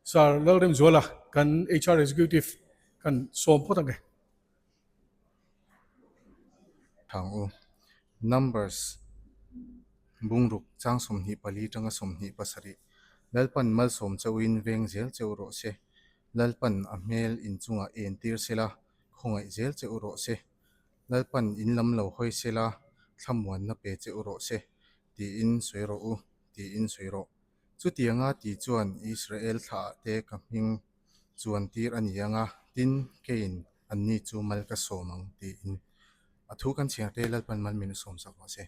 Sir Lalremzuala kan HR Executive kan sawm phawt ang e. Thang u. Numbers bungruk chang 24 tanga 27 Lalpan malsawm chauhin veng zel cheu rawh se. Lalpan a hmel inchungah entir sela, khawngaih zel che u rawh se. Lalpan in lam lo hawi sela, thlamuanna pe che u rawh se, tiin sawi rawh u, tiin sawi rawh. Chutianga ti chuan Israel thlaah te ka hming chuan tir a ni ang a, tin, keiin anni chu mal ka sawm ang, tiin a thu kan chhiar te Lalpan mal min sawm sak rawh se.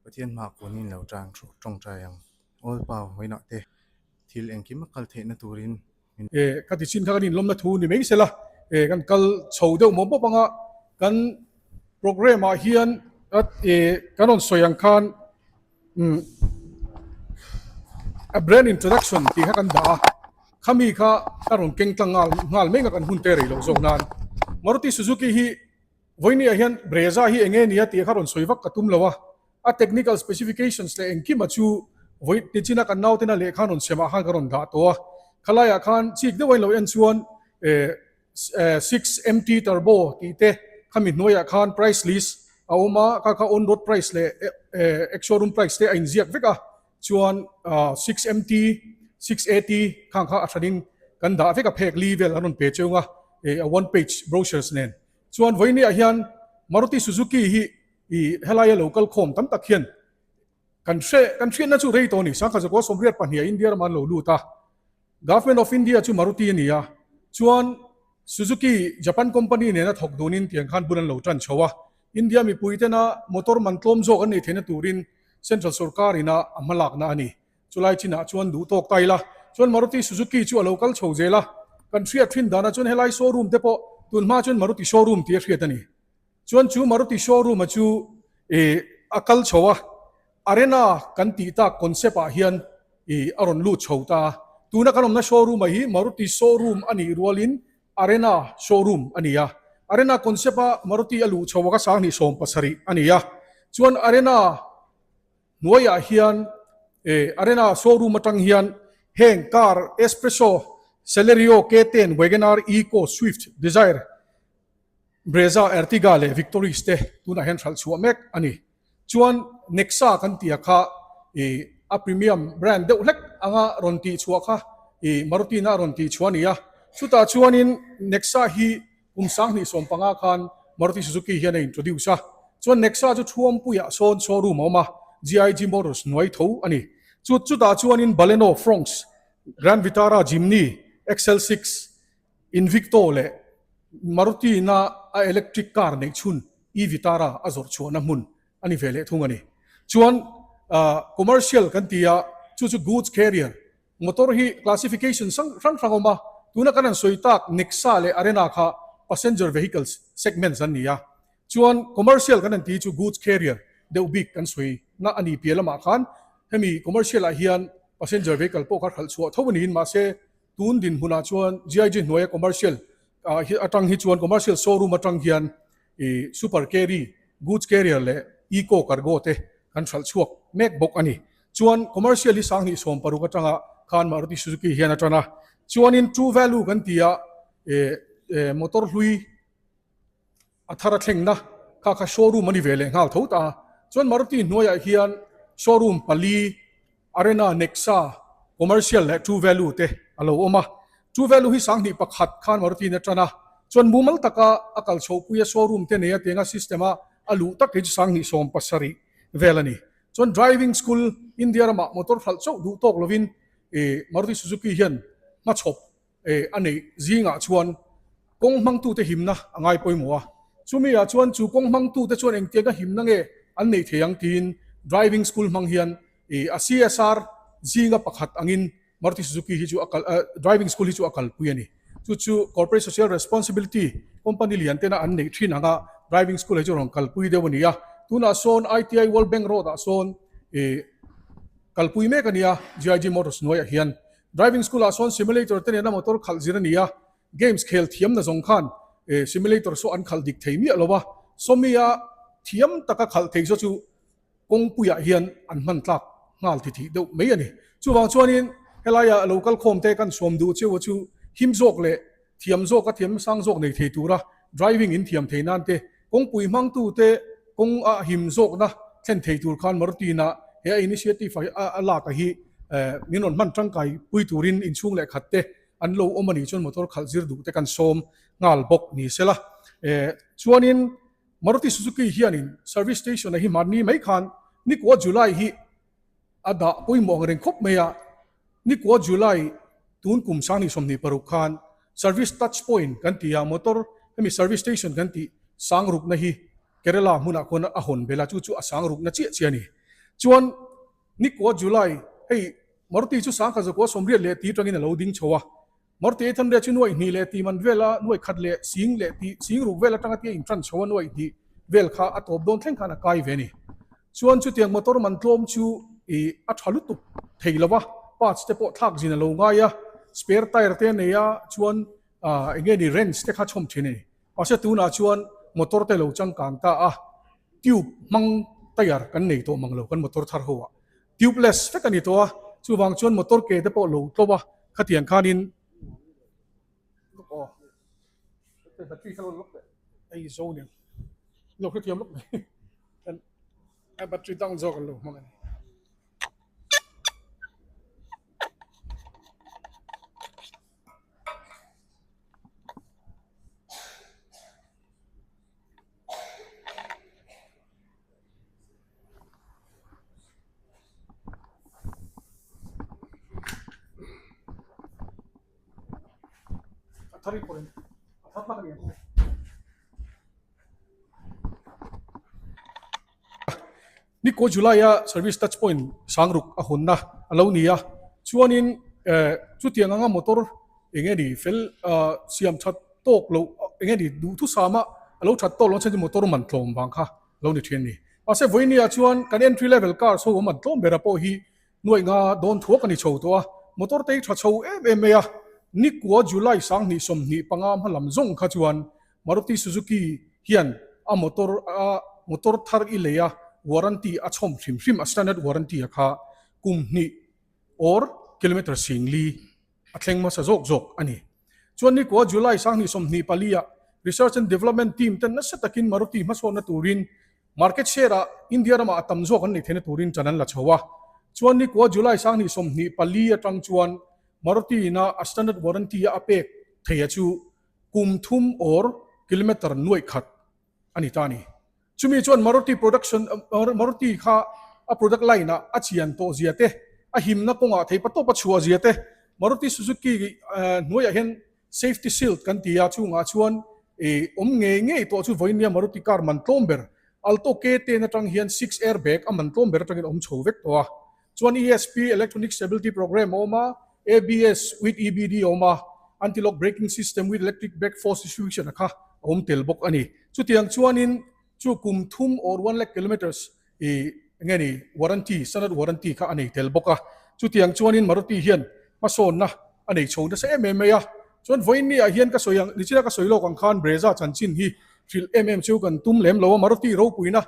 Pathian hmaah kunin lo tan tawngtai ang. All Pau hawihnah te thil engkim a kal theihna turin min. E, ka ti chin kha kan inlawmna thu ni mai sela, e, kan kal chho deuh mawp mawp anga kan programme ah hian e, kan rawn sawi ang khan umm a brand introduction tih kha kan dah a, khami kha ka rawn keng tlang nghal nghal mai nga kan hun te rei loh zawk nan Maruti Suzuki hi Vawinia hian Brezza hi eng nge nia tih kha rawn sawi vak ka tum lo a, a technical specifications leh engkima chu vawi tichina kan nautena lehkha rawn semah khan ka rawn dah tawh a, khalaiah khan chik deuh a inlo en chuan 6MT turbo tih te khami hnuaiah khan price list a awm a, kha kha on road price leh ex-showroom price te a inziak vek a, chuan 6MT, 6AT khang kha a hranin kan dah vek a phek li vel an rawn pe cheu nga a one page brochures nen. Chuan vawinia hian Maruti Suzuki hi i helaia lo kal khawm tam tak hian kan hre kan hriatna chu rei tawh a ni. Sangkhat zakua 82 ah India ramah an lo lut a. Government of India chu Maruti a ni a. Chuan Suzuki Japan company nena thawk dunin tiang khan bul an lo tan chho a. India mipui tena motor man tlawm zawk an neih theihna turin Central sorkar ina a hmalakna a ni. Chulai chinah chuan duh tawk ta ila chuan Maruti Suzuki chu a lo kal chho zel a, kan hriat thin danah chuan helai showroom te pawh tun hma chuan Maruti showroom tih a hriat a ni. Chuan chu Maruti showroom a chu ih a kal chho a, Arena kan tih tak concept ah hian ih a rawn lut chho ta a. Tuna kan awmna showroom ah hi Maruti showroom a nih rualin Arena showroom a ni a, Arena concept a Maruti a luh chho a ka 2017 a ni a, chuan Arena Hnuaiah hian Arena showroom atang hian heng car S-Presso, Celerio, K-ten, Wagon-R, Eco, Swift, Dzire, Brezza, Ertiga leh Victoris te tunah hian hralh chhuah mek a ni. Chuan Nexa kan tih a kha a premium brand deuh hlek anga rawn tih chhuah kha Maruti-na a rawn tih chhuah a ni a. Chutah chuanin Nexa hi Kum 2015 khan Maruti Suzuki hian a introduce a, chuan Nexa chu Thuampuiah sawn showroom a awm a, GIG Motors hnuai tho a ni. Chu chutah chuanin Baleno, Fronx, Grand Vitara, Jimny, XL6, Invicto leh Maruti ina a electric car neih chhun e-Vitara a zawrh chhuahna hmun a ni ve leh thung a ni. Chuan commercial kan ti a, chu chu goods carrier Motor hi classification hrang hrang awm a, tuna kan han sawi tak Nexa leh Arena kha passenger vehicles segments an ni a, chuan commercial kan han tih chu goods carrier deuh bik kan sawi na a ni piah lamah khan hemi commercial ah hian passenger vehicle pawh kha hralh chhuah tho a niin mahse tun dinhmunah chuan GIG hnuaia commercial atang hi chuan commercial showroom atang hian ih super carry, goods carrier leh eco cargo te kan hralh chhuak mek bawk a ni. Chuan commercial hi 2016 atanga khan Maruti Suzuki hian a tan a, chuanin true value kan ti a eh motor hlui a thar a thlengna kha kha showroom a ni ve leh nghal tho ta a. Chuan Maruti hnuaiah hian showroom pali Arena, Nexa, Commercial leh True Value te a lo awm a. True Value hi 2001 khan Maruti-in a tan a, chuan mumal taka a kal chhohpui a showroom te nei a tianga system a a luh tak hi chu 2017 vel a ni. Chuan driving school India ramah motor hralh chauh duh tawk lovin Maruti Suzuki hian hmachhawp a neih zingah chuan kawng hmangtute himna a ngai pawimawh a. Chumi ah chuan chu kawng hmangtute chuan engtianga himna nge an neih thei ang tiin driving school hmang hian a CSR zinga pakhat angin Maruti Suzuki hi chu a kal driving school hi chu a kalpui a ni. Chu chu corporate social responsibility company lian tena an neih thin anga driving school hi chu rawn kalpui deuh a ni a. Tunah sawn ITI World Bank Road ah sawn kalpui mek a ni a GIG Motors hnuaiah hian. Driving school ah sawn simulator te nena motor khalh zir a ni a, games khel thiam na zawng khan simulator saw an khalh dik thei miah lo a, sawmia thiam taka khalh thei saw chu kawngpuiah hian an hman tlak nghal ti thih deuh mai a ni. Chuvang chuanin Helaia lo kal khawm te kan sawm duh cheu a chu him zawk leh thiam zawk a thiam sang zawk nei thei tura driving in thiam thei nan te, kawngpui hmang tu te kawng a him zawkna thlen thei tur khan Maruti-na he a initiative a lak a hi min rawn hman tangkai pui turin inchhung leh khat te an lo awm a nih chuan motor khalh zir duh te kan sawm nghal bawk ni sela. Chuanin Maruti Suzuki hianin service station a hi hmanni mai khan nikua July hi a dah pawimawh ang reng khawp mai a, nikua July tun kum 2026 khan service touch point kan ti a, motor hemi service station kan tih sang rukna hi Kerala hmunah khuan a hawn belh a, chu chu a sang rukna chiah chiah a ni. Chuan nikua July hei Maruti chu 1980 leh ti atangin a lo ding chho a, Maruti 800 chu nuaih hnih leh ti man vela nuaih khat leh sing leh ti sing ruk vel atanga tia intan chho a nuaih hnih vel kha a tawp dawn thleng khan a kai ve a ni. Chuan chutiang motor man tlawm chu ih a tha lutuk thei lo va, parts te pawh thlak zin a lo ngai a, spare tyre te a nei a, chuan ah eng nge ni wrench te kha chhawm thin a ni. Mahse tunah chuan motor te lo changkang ta a, tube hmang tyre kan nei tawh mang lo kan motor thar ho ah. Tubeless vek a ni tawh a, chuvang chuan motor ke te pawh lo tlawp a, khatiang khanin aw battery kha lo lawk leh hei zo nen lo hrethiam lawk mai a battery down zawk an lo hmang a ni. Nikua July a service touch point sangruk a hawnna a lo ni a, chuanin eh chutiang anga motor eng nge ni fel ah siam that tawk loh eng nge ni duhthusama a lo that tawk loh chuan motor man tlawm vang kha lo ni thin a ni. Mahse vawinia chuan kan entry level cars ho awm an tlawm bera pawh hi nuaih nga dawn thuak a ni chho tawh a, motor te hi tha chho em em mai a, nikua July 2025 hma lam zawng kha chuan Maruti Suzuki hian a motor a motor thar i lei a warranty a chhawm hrim hrim a standard warranty a kha kum hnih or kilometre singli a thleng hmasa zawk zawk a ni. Chuan nikua July 2024 ah Research and Development team ten nasa takin Maruti hmasawnna turin Market share ah India ramah a tam zawk an neih theihna turin ṭan an la chho a. Chuan nikua July 2024 atang chuan Maruti ina a standard warranty a a pek theia chu kum thum or kilometre nuaih khat a ni ta a ni. Chumi chuan Maruti production Maruti kha a product line ah a chian tawh zia te, a himna kawngah theihpatawp a chhuah zia te, Maruti Suzuki hnuaiah hian Safety shield kan ti a, chungah chuan ih awm ngei ngei tawh chu vawinia Maruti car man tlawm ber Alto K10 atang hian 6 air bag a man tlawm ber atangin awm chho vek tawh a. Chuan ESP, Electronic Stability Program, a awm a, ABS with EBD a awm a, Anti-lock Braking System with Electric Brake Force Distribution a kha a awm tel bawk a ni. Chutiang chuanin chu kum thum or one lakh kilometres I nge ni warranty, standard warranty kha a nei tel bawk a, chutiang chuanin Maruti hian hmasawnna a nei chho nasa em em mai a, chuan vawiin ni ah hian ka sawi ang, nichina ka sawi lawk ang khan Brezza chanchin hi hrilh em em chu kan tum lem lo a, Maruti ropuina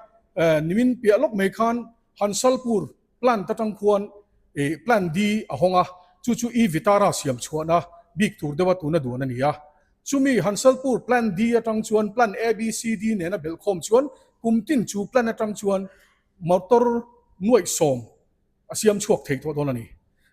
nimin piah lawk mai khan Hansalpur plant atang khuan i plant D a hawng a, chu chu E Vitara siam chhuahna bik tur deuha tuna duan a ni a. Chumi Hansalpur Plan D atang chuan Plan A, B, C, D nena belhkhawm chuan kum tin chu plan atang chuan motor nuaih sawm a siam chhuak thei tawh dawn a ni.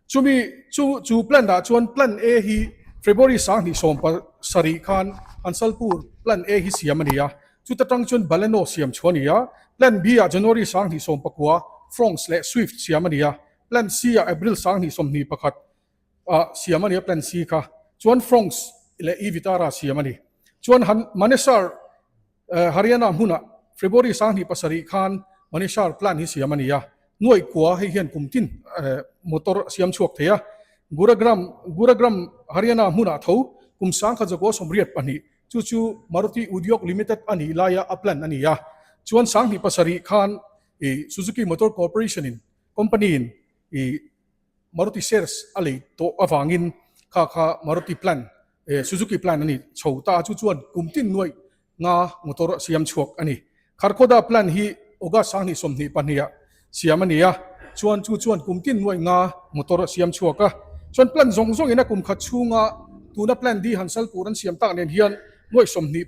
Chumi chu chu plan ah chuan Plan A hi February 2017 khan Hansalpur Plan A hi siam a ni a, chuta tang chuan Baleno siam chhuah a ni a, Plan B ah January 2019 Fronx leh Swift siam a ni a, Plan C ah April 2021 ah siam a ni a plan C kha chuan Fronx leh E Vitara siam a ni. Chuan han Manesar Haryana hmunah February 27 khan Manesar plan hi siam a ni a, nuaih kua hei hian kum tin motor a siam chhuak thei a. Gurugram Gurugram Haryana hmunah tho kum 1982 chu chu Maruti Udyog Limited a nih laia a plan a ni a. Chuan 27 khan Suzuki Motor Corporation in company in Maruti shares a lei tawh avangin kha kha Maruti plan eh Suzuki plan a ni chho ta a chu chuan kum tin nuaih nga motor a siam chhuak a ni. Kharkhoda plan hi August 2022 ah siam a ni a, chuan chu chuan kum tin nuaih nga motor a siam chhuak a. Chuan plan zawng zawngin a kum khat chhunga tuna plan D Hansalpur an siam tak nen hian nuaih 29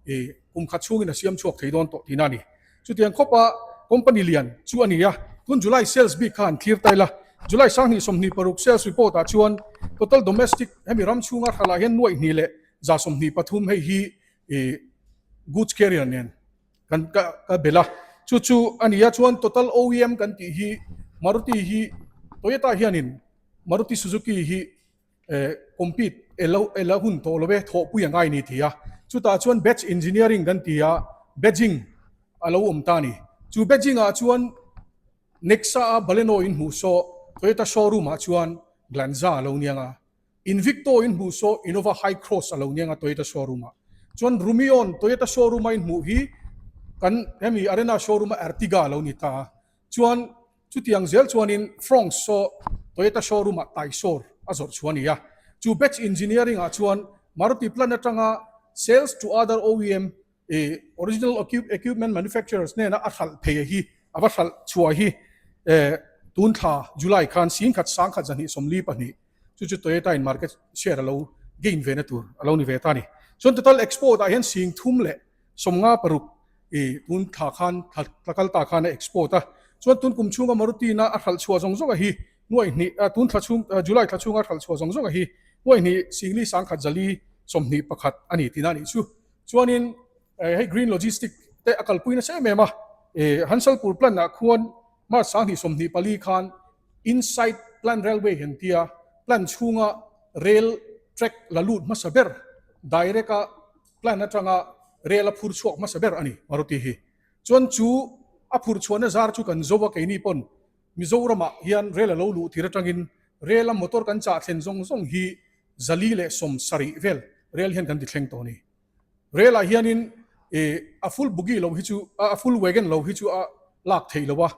ih kum khat chhungin a siam chhuak thei dawn tawh tihna a ni. Chutiang khawpa company lian chu a ni a, tun July sales bik kha an thlir ta ila. July 2026 sales report ah chuan total domestic hemi ram chhunga hralah hian nuaih hnih leh 123 hei hi ih goods carrier nen kan ka ka belh a, chu chu a ni a chuan total OEM kan tih hi Maruti hi Toyota hianin Maruti Suzuki hi eh compete elo ela hun tawh lo e thawhpui a ngai ni ti a, chutah chuan batch engineering kan ti a badging a lo awm ta a ni, chu badging ah chuan Nexa a Baleno in hmuh saw Toyota showroom ah chuan Glanza a lo niang a. Invicto in hmuh saw Innova Hycross a lo niang a Toyota showroom ah. Chuan Rumion Toyota showroom a in hmuh hi kan hemi Arena showroom a Ertiga a lo ni ta a. Chuan chutiang zel chuanin Fronx saw Toyota showroom ah Taisor a zawrh chhuah a ni a. Chu batch engineering ah chuan Maruti plant atanga sales to other OEM I original equipment manufacturers hnena a hralh phei hi a va hralh chhuah hi tun thla July khan 10,000 10,000 242 chu chu Toyota in market share a lo gain ve na tur a lo ni ve ta a ni. Chuan total export ah hian 36,056 i tun thla khan thla kal ta khan a export a. Chuan tun kum chhunga Maruti na a hralh chhuah zawng zawng a hi nuaih hnih tun thla chhung July thla chhunga a hralh chhuah zawng zawng a hi nuaih hnih 4 1,4 21 a ni tihna a nih chu. Chuanin hei Green Logistic te a kalpui nasa em em a, Hansalpur plant ah khuan March 2024 khan Inside Plant Railway han tia plant chhunga rail track la lut hmasa ber direct a plant atanga rail a phur chhuak hmasa ber a ni Maruti hi. Chuan chu a phur chhuahna zar chu kan zo a keini pawn Mizoramah hian rail a lo luh tir atangin rail a motor kan chah thlen zawng zawng hi 170 vel rel hian kan ti thleng tawh a ni. Rel ah hianin ih a full bogie lo hi chu a full wagon lo hi chu a lak theih lo a,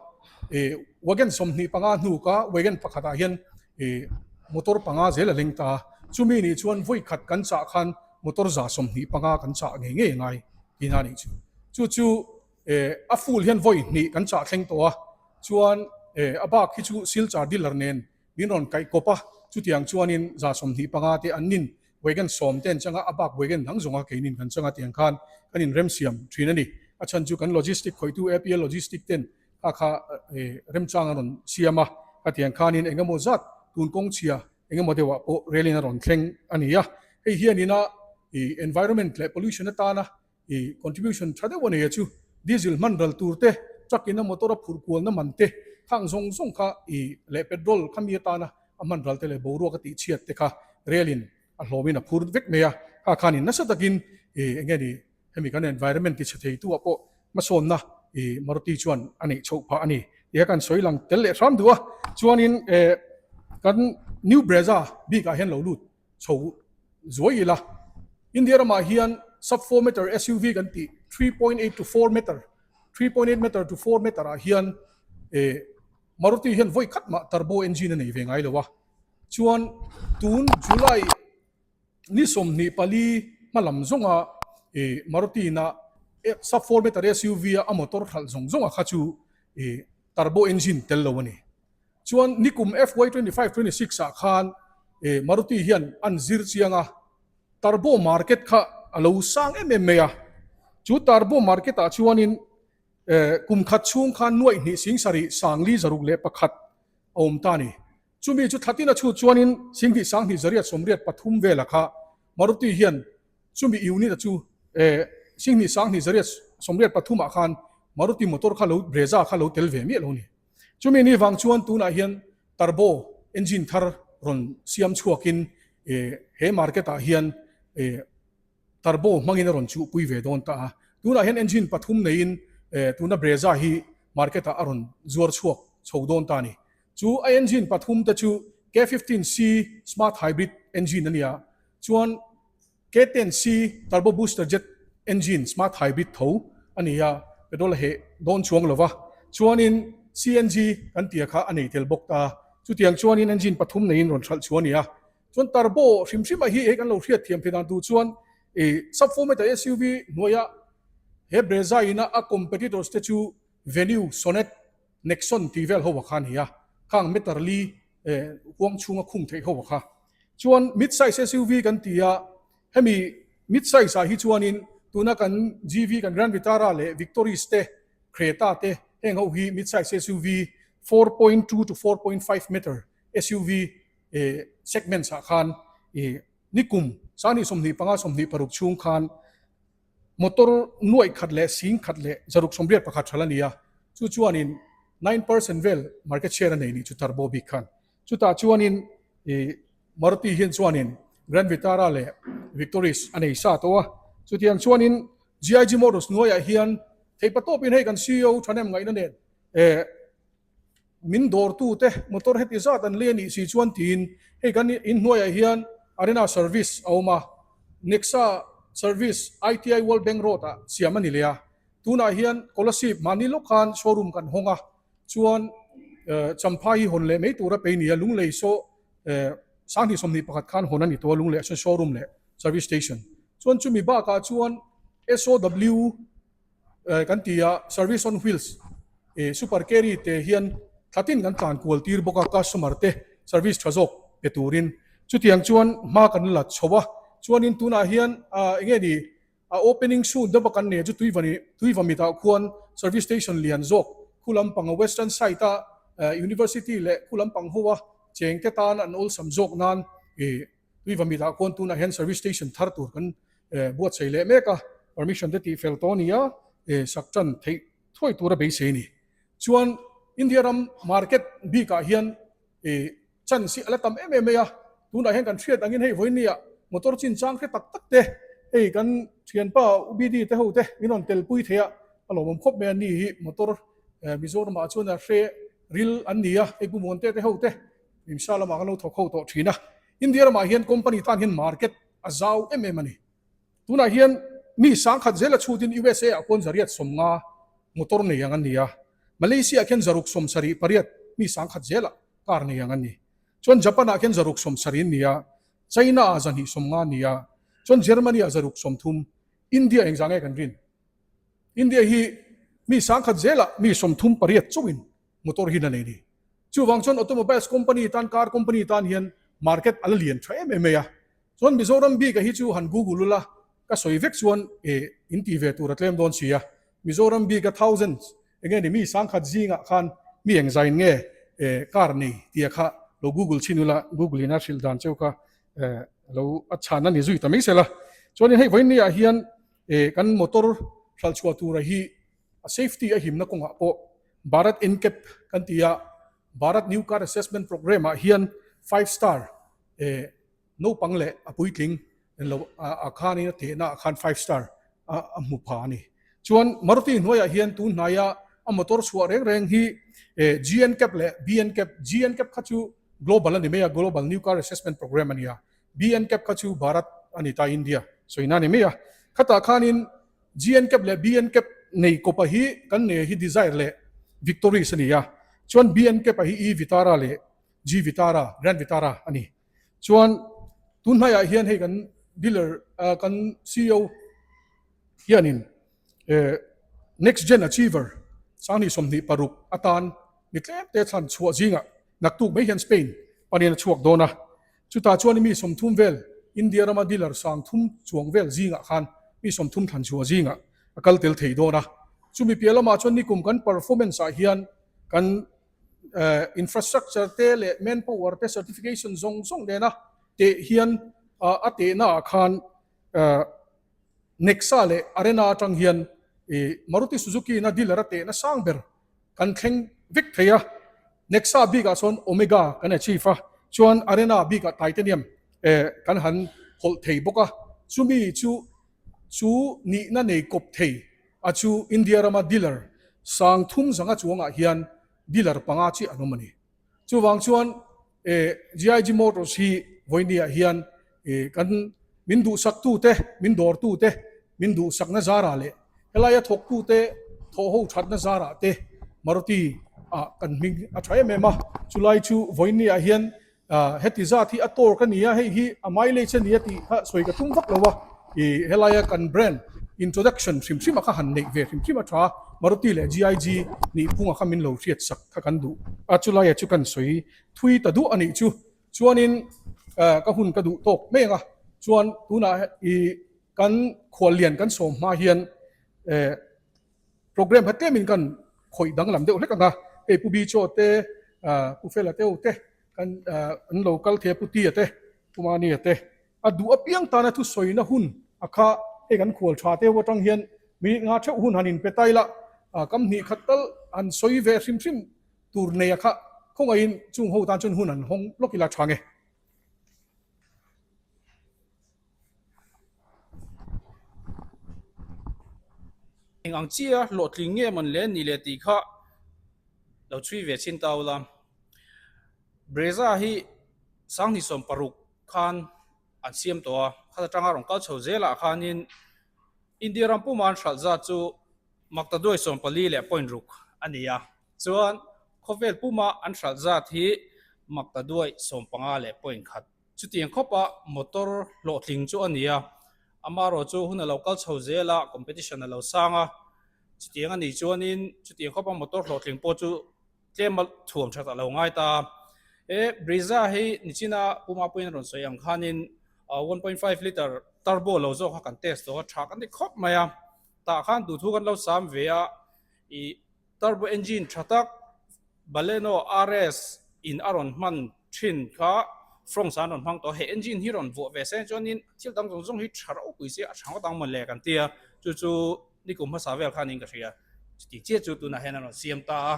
ih wagon 25 hnuk a wagon pakhat ah hian ih motor panga zel a leng ta a, chumi nih chuan vawi khat kan chah khan motor 125 kan chah ngei ngei a ngai tihna a nih chu. Chu chu ih a full hian vawi hnih kan chah thleng tawh a, chuan ih a bak hi chu silchar dealer nen Min rawn kaih kawp a, chutiang chuanin 25 te an nin wagon sawm te an chang a, a bak wagon dang zawnga keinin kan chang a tiang khan kan inremsiam thin a ni. A chhan chu kan logistic khawihtu APL Logistic ten kha kha remchang an rawn siam a, khatiang khanin eng emaw zat tun kawng chhia eng emaw deuhah pawh relin a rawn thleng a ni a. Hei hianin a environment leh pollution atana I contribution tha deuh a nei a chu diesel hman ral tur te, truck in a motor a phurh kualna man te, khang zawng zawng kha i leh petrol kha mi atana a hman ral te leh boruak a tih chhiat te kha rail in a hlawmin a phur vek mai a, kha khanin nasa takin i eng nge ni hemi kan environment ti chhe thei tu ah pawh hmasawnna i Maruti chuan a neih chhoh phah a ni tih kha kan sawi lang tel leh hram duh a, chuanin eh kan New Brezza bik ah hian lo lut chho zuai ila. India ramah hian sub 4 meter SUV kan tih 3.8 to 4 meter, 3.8 meter to 4 meter ah hian eh Maruti hian vawi khat mah turbo engine a nei ve ngai lo a. Chuan tun July ni 24 hmalam zawnga eh Maruti ina sub 4 meter SUV a a motor hralh zawng zawnga kha chu eh turbo engine tel lo a ni. Chuan nikum FY 25 26 ah khan Maruti hian an zir chiang a, turbo market kha a lo sang em em mai a. Chu turbo market ah chuanin kum khat chhung khan nuaih hnih sing sarih sangli zaruk leh pakhat a awm ta a ni. Chumi chu thlatin a chhut chuanin sing hnih sang hnih zariat sawmriat pathum vela kha Maruti hian chumi unit a chu sing hnih sang hnih zariat sawmriat pathum ah khan Maruti motor kha lo Brezza kha lo tel ve miah lo a ni. Chumi ni vang chuan tunah hian turbo engine thar rawn siam chhuakin he market ah hian turbo hmangin a rawn chuhpui ve dawn ta a. Tunah hian engine pathum neiin tuna Brezza hi market ah a rawn zuar chhuak chho dawn ta a ni. Chu a engine pathum te chu K15C Smart Hybrid engine a ni a, chuan K10C Turbo Booster Jet Engine Smart Hybrid tho a ni a, petrol a heh dawn chuang lo va, chuanin CNG kan tia kha a nei tel bawk ta. Chutiang chuanin engine pathum neiin rawn hralh chu a ni a. Chuan turbo hrim hrim a hi hei kan lo hriat thiam thei dan tur chuan ih sub 4 meter SUV hnuaia he Brezza ina a competitors te chu Venue, Sonet, Nexon tih vel ho a kha a ni a, khang meter li. huang chhunga khung theih ho a kha. Chuan mid size SUV kan ti a, hemi mid size ah hi chuanin tuna kan GV kan Grand Vitara leh Victoris te, Creta te heng ho hi mid size SUV 4.2 to 4.5 meter SUV segments ah khan nikum sangni 25 26 chhung khan Motor nuaih khat leh sing khat leh zaruk 81 thala a ni a, chu chuanin 9% vel market share a nei nih chu Turbo bik khan. Chutah chuanin ih Maruti hian chuanin Grand Vitara leh Victoris a nei sa tawh a, chutiang chuanin GIG Motors hnuaiah hian theihpa tawpin hei kan ceo thahnem ngaihna nen eh Min dawrtute motor heti zat an lei a nih si chuan tiin hei kan inhnuaiah hian Arena Service a awm a, Nexa Service ITI World Bank Road ah siam a ni leh a, tunah hian Kolasib mahni lawk khan showroom kan hawng a, chuan Champhai hi hawn leh mai tura pei ni a, Lunglei saw 2021 khan hawn a ni tawh a, Lunglei ah chuan showroom leh service station chuan chumi bakah chuan SOW Kan ti a, service on wheels super carry te hian thlatin kan tlan kual tir bawk a, customer te service tha zawk pe turin. Chutiang chuan hma kan la chho a, chuanin tunah hian eng nge ni a opening soon deuh a kan nei a chu Tuiva mitah khuan service station lian zawk khu lampang a western side a university leh khu lampang ho a cheng te tan an awlsam zawk nan Tuiva mitah khuan tunah hian service station thar tur kan buatsaih leh mek a, permission te tih fel tawh a ni a, sak tan theih thuai tura beisei a ni. Chuan India ram market bikah hian chance hi a la tam em em mai a, tunah hian kan hriat angin hei vawinia motor chinchang hre tak tak te hei kan thianpa UBD te ho te min rawn telpui thei a, a lawmawm khawp mai a ni hi motor Mizoramah chuan a hre ril an ni a, hei Pu Muante te ho te Himsa lamah kan lo thawk ho tawh thin a, India ramah hian company tan hian market a zau em em a ni. Tunah hian mi sangkhat zela chhutin USA ah khuan zariat 50 motor nei ang an ni a, Malaysia ah khian zaruk 78 mi sangkhat zela car nei ang an ni. Chuan Japan ah khian zaruk 70 an ni a, China ah zahnih 50 an ni a, chuan Germany ah zaruk 30, India engzah nge kan rin? India hi mi sangkhat zela mi 38 chauhin motor hi la nei ni. Chuvang chuan automobiles company tan car company tan hian market a la lian tha em em mai a. Chuan Mizoram bik a hi chu han google ula ka sawi vek chuan eh in ti ve tur a tlem dawn si a. Mizoram bik a thousands enge ni mi sangkhat zingah khan mi engzain nge eh car nei tia kha lo google chhin ula google in a hrilh dan cheu kha eh lo a chhan a ni zui ta mai sela. Chuanin hei vawiin niah hian eh kan motor hralhchhuah tura hi a safety a himna kawngah pawh Bharat NCAP kan ti a, Bharat New Car Assessment Programme ah hian five star eh naupang leh a puitling en lo a khanin a tehna ah khan five star a a hmu pha a ni. Chuan Maruti hnuaiah hian tun hnaia a motor chhuah reng reng hi eh GNCAP leh BNCAP, GNCAP kha chu global a ni mai a, Global New Car Assessment Programme a ni a, BNCAP kha chu Bharat a ni ta India sawina a ni mai a. Khatah khanin GNCAP leh BNCAP nei kawpa hi kan nei hi Dzire leh Victoris a ni a, chuan BNCAP a hi E Vitara leh G Vitara, Grand Vitara a ni. Chuan tun hnaiah hian hei kan dealer kan ceo hianin Next Gen Achiever 2026 atan mi tlem te thlan chhuah zingah naktuk mai hian Spain panin a chhuak dawn a. Chutah chuan mi 30 vel India rama dealer 30 chuang vel zingah khan mi 30 thlan chhuah zingah a kal tel thei dawn a. Chumi piah lamah chuan nikum kan performance ah hian kan infrastructure te leh manpower te certification zawng zawng nena teh hian a tehna ah khan Nexa leh Arena atang hian Maruti Suzuki in a dealer a tehna sang ber kan thleng vek thei a, Nexa bikah chuan Omega kan achieve a, chuan Arena bikah Titanium kan han hawlh thei bawk a, chumi chu chu nihna nei kawp thei a chu India rama dealer 3000 zanga chuangah hian dealer panga chiah an awm a ni. Chuvang chuan GIG Motors hi vawinia hian kan min duhsaktute, min dawrtute, min duhsakna zarah leh helaia thawktute thawhho thatna zarah te Maruti ah kan hming a tha em em a. Chulai chu vawinia hian heti zat hi a torque a ni a, hei hi a mileage a ni a tih kha sawi ka tum vak lo a, helaia kan brand. introduction hrim hrim a kha han neih ve hrim hrim a tha Maruti leh GIG nih phunga kha min lo hriat sak kha kan duh a chulai ah chu kan sawi thui ta duh a nih chu chuanin ka hun ka duh tawk mai ang a chuan tunah i kan khuallian kan sawm hma hian Program kha tlemin kan khawih danglam deuh hlek ang a, hei Pu Bichaw te, Pu Fela te ho te, kan an lo kal thei a, Pu Tia te, Pu Mania te, a duh apiang tana thusawina hun a kha hei kan khual tha te ho atang hian minute nga theuh hun han inpe ta ila, kam hnih khat tal han sawi ve hrim hrim tur nei a kha khawngaihin chung ho tan chuan hun han hawng lawk ila tha nge. Eng ang chia hlawhtling nge mawn le ni le tih kha lo chhui ve chin ta ula. Brezza hi sanghnih 60 khan an siam tawh a, khat atanga rawn kal chho zelah khanin India ram puma an hralh zat chu maktaduai 14 leh point ruk a ni a, chuan khawvel puma an hralh zat hi maktaduai 15 leh point khat. Chutiang khawpa motor hlawhtling chu a ni a, amaherawh chu hun a lo kal chho zel a, competition a lo sang a, chutiang a nih chuanin chutiang khawpa motor hlawhtling pawh chu tlem a thuam that a lo ngai ta a. He Brezza hi nichina Pu Mapuiin a rawn sawi ang khanin 1.5 litre turbo lo zawk kha kan test tawh a, tha kan ti khawp mai a, tah khan duhthu kan lo sam ve a, ih Turbo engine tha tak Baleno RS in a rawn hman thin kha Fronx ah an rawn hmang tawh a, he engine hi rawn vuah ve se chuanin thil dang zawng zawng hi tha ropui se a tha ngawt ang mawn le kan ti a, chu chu nikum hmasa vel khan in ka hria. Chuti chiah chu tunah hian an rawn siam ta a,